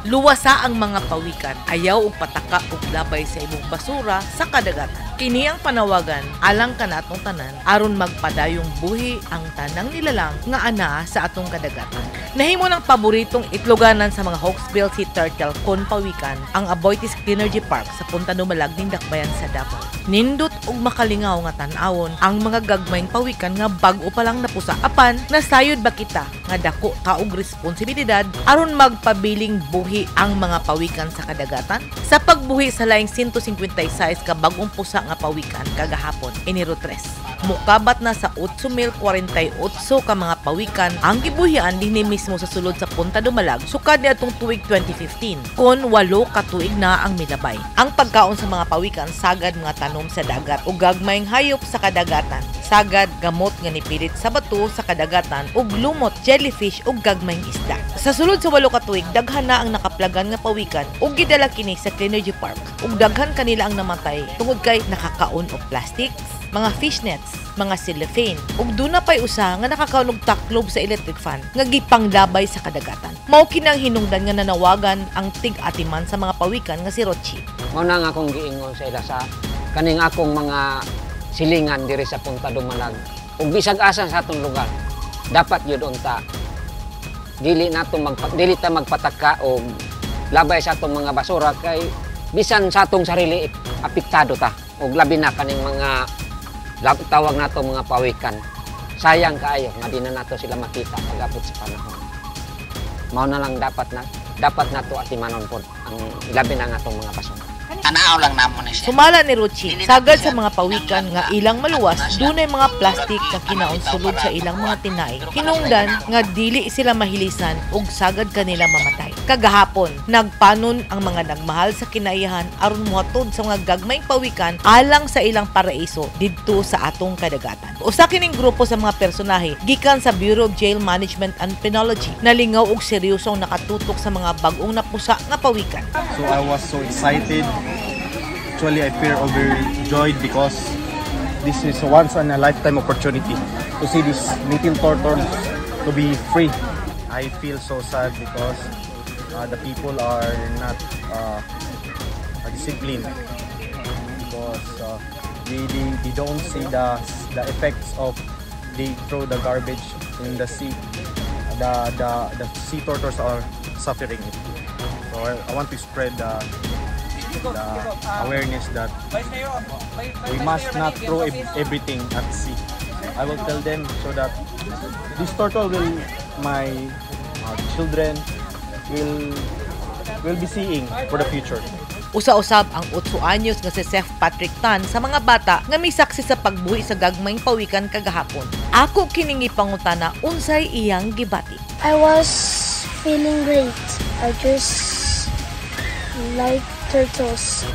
Luwasa ang mga pawikan. Ayaw og pataka og labay sa imong basura sa kadagatan. Kini ang panawagan alang kanatong tanan aron magpadayong buhi ang tanang nilalang nga anaa sa atong kadagatan. Nahimo ng paboritong itloganan sa mga hawksbill sea turtle kon pawikan ang Aboitiz Cleanergy Park sa Punta Dumalag ning Dakbayan sa Davao. Nindot og makalingaw nga tan-awon ang mga gagmayng pawikan nga bag-o pa lang napusa. Apan nasayod ba kita nga dako ta og responsibilidad aron magpabiling buhi ang mga pawikan sa kadagatan? Sa pagbuhi sa laing 156 ka bag-ong pusa nga pawikan kagahapon, Enero 3, mukabat na sa 8,048 ka mga pawikan ang gibuhian dinhi mismo sa sulod sa Punta Dumalag sukad niadtong tuig 2015 kon 8 ka tuig na ang milabay. Ang pagkaon sa mga pawikan sagad mga tanom sa dagat ug gagmayng hayop sa kadagatan, sagad gamot nga nipilit sa bato sa kadagatan ug lumot, jellyfish ug gagmayng isda. Sa sulod sa 8 ka tuig, daghan na ang nakaplagan nga pawikan ug gidala kini sa Cleanergy Park ug daghan kanila ang namatay tungod kay nakakaon og plastics, mga fishnets, mga cellophane, ug duna pay usa nga nakakaon og taklob sa electric fan nga gipanglabay sa kadagatan. Mao kinang hinungdan nga nanawagan ang tig-atiman sa mga pawikan nga si Rochi. Mao na nga akong giingon sa ila sa kaning akong mga silingan diri sa Punta Dumalag ug bisag asa sa atong lugar, dapat yun unta dili ta magpataka og labay sa atong mga basura kay bisan sa atong sarili apektado ta, ug labi na kaning mga tawag nato mga pawikan. Sayang kaayo nga di na nato sila makita pag-abot sa panahon. Mao na lang dapat nato atimanon pod ang labi na nga atong mga basura. Tanaw lang namo ni siya. Sumala ni Ruchi, sagad sa mga pawikan nga ilang maluwas, dunay mga plastik nga kinaon sulod sa ilang mga tinai. Hinungdan nga dili sila mahilisan ug sagad kanila mamatay. Kagahapon, nagpanon ang mga nagmahal sa kinaiyahan aron mohatod sa mga gagmayng pawikan alang sa ilang paraiso didto sa atong kadagatan. Usa kining grupo sa mga personahe gikan sa Bureau of Jail Management and Penology nalingaw og seryosong nakatutok sa mga bag-ong napusa nga pawikan. So I was so excited. Actually, I feel overjoyed because this is a once in a lifetime opportunity to see these little turtles to be free. I feel so sad because the people are not disciplined because they don't see the effects of they throw the garbage in the sea. The sea turtles are suffering it. So I want to spread the awareness that we must not throw everything at sea. I will tell them so that this turtle will my children will be seeing for the future. Usa-usab ang 8 anyos nga si Seth Patrick Tan sa mga bata nga misaksi sa pagbuhi sa gagmayng pawikan kagahapon. Ako kining gipangutana unsay iyang gibati. I was feeling great. I just like turtles.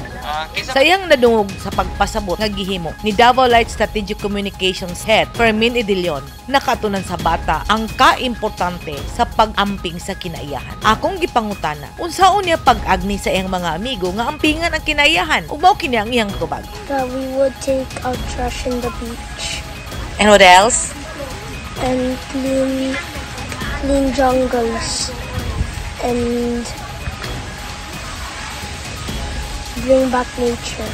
Sa iyang nadungog sa pagpasabot nga gihimo ni Davao Light Strategic Communications Head Fermin Edilion, nakatunan sa bata ang kaimportante sa pag-amping sa kinaiyahan. Akong gipangutana, unsaon niya pag-agni sa iyang mga amigo nga ampingan ang kinaiyahan ug mao kini ang iyang tubag. That we would take out trash in the beach. And what else? And clean jungles and bring back nature.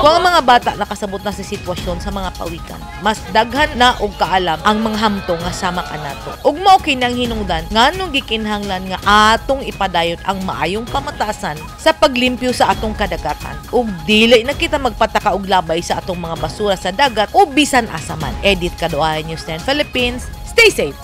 Kung ang mga bata nakasabot na sa sitwasyon sa mga pawikan, mas daghan na og kaalam ang mga hamtong nga sama kanato. Ug mao kinang hinungdan nganong gikinahanglan nga atong ipadayon ang maayong pamatasan sa paglimpyo sa atong kadagatan. Ug dili na kita magpataka og labay sa atong mga basura sa dagat o bisan asa man. Edith Kaduay, News 10 Philippines. Stay safe.